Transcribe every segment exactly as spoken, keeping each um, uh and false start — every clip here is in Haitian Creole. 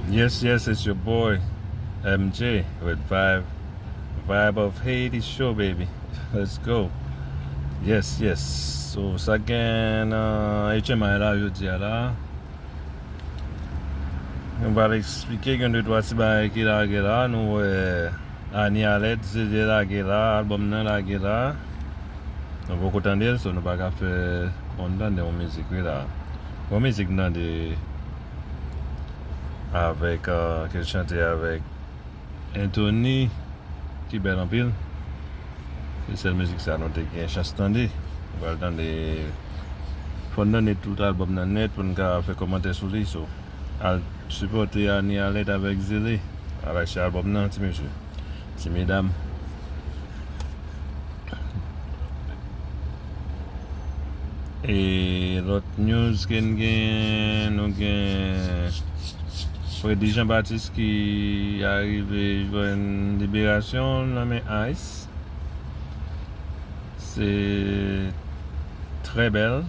Yes, yes, it's your boy M J with Vibe, Vibe of Haiti Show, baby. Let's go. Yes, yes. So, sa gen nan H M I la jodi a la. Nou pral eksplike gen de twa ti bagay ki lage la. Nou wè Annie Alerte, Zélé lage la, album nan lage la. Nou poko tande l, so nou pa ka fè moun tande yon mizik wi la. Yon mizik m tande avèk, euh, ke l chante avèk Anthony, ki bèl anpil. Se sèl mizik sa nou te gen chans tande. Nou pral tande, fò n tande tout album nan nèt pou n ka fè kòmantè sou li. So, al sipòte Annie Alerte avèk Zélé. Al achte album nan, ti mesye, ti medam. E lòt news ke n gen, nou gen Freddy Jean Baptiste ki arive jwenn liberasyon nan men ICE. Se trè bèl.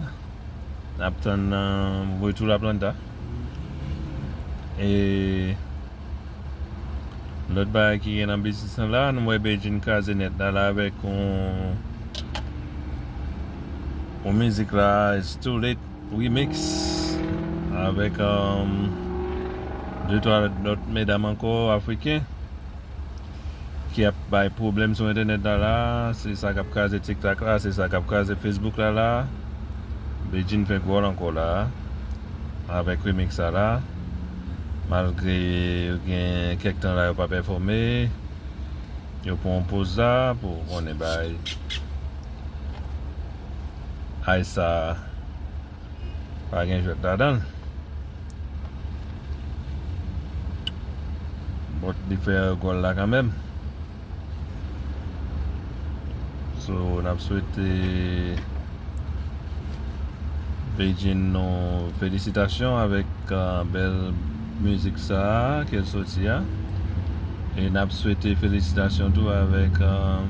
N ap tann, euh, retour la planta. E lòt bagay ki gen nan biznis lan la, nou wè Bedjine kraze nèt la, la avèk yon, yon mizik la, It's Too Late Remix, avèk, um, de twa lòt medam ankò afriken ki ap bay pwoblèm sou entènèt la la. Se sa k ap kraze TikTok la, se sa k ap kraze Facebook la la. Bedjine fè gòl ankò la avèk remix sa la. Malgre yo gen kèk tan la yo pa pèfòme, yo pran yon poz la pou konnen bay ICE sa pa gen jwèt ladan l. But li fè gòl la kanmenm. So, n ap swete Bedjine yon felisitasyon avèk, uh, bèl mizik sa a ke l soti a. E n ap swete felisitasyon tou avèk, uh,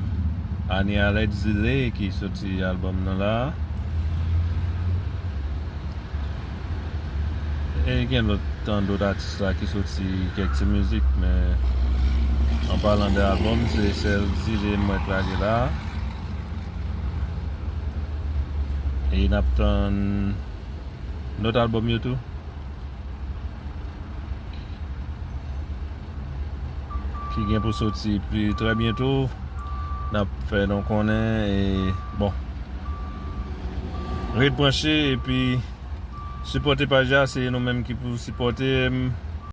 Annie Alerte Zélé ki soti album nan la. E gen lòt, tan dòt atis la ki soti kèk ti mizik, men an palan de album, se sèl Zélé m wè k lage la. E n ap tann lòt album yo tou ki gen pou soti pi trè byento. N ap fè nou konnen e, bon, ret branche epi sipòte paj la, se nou menm ki pou sipòte m.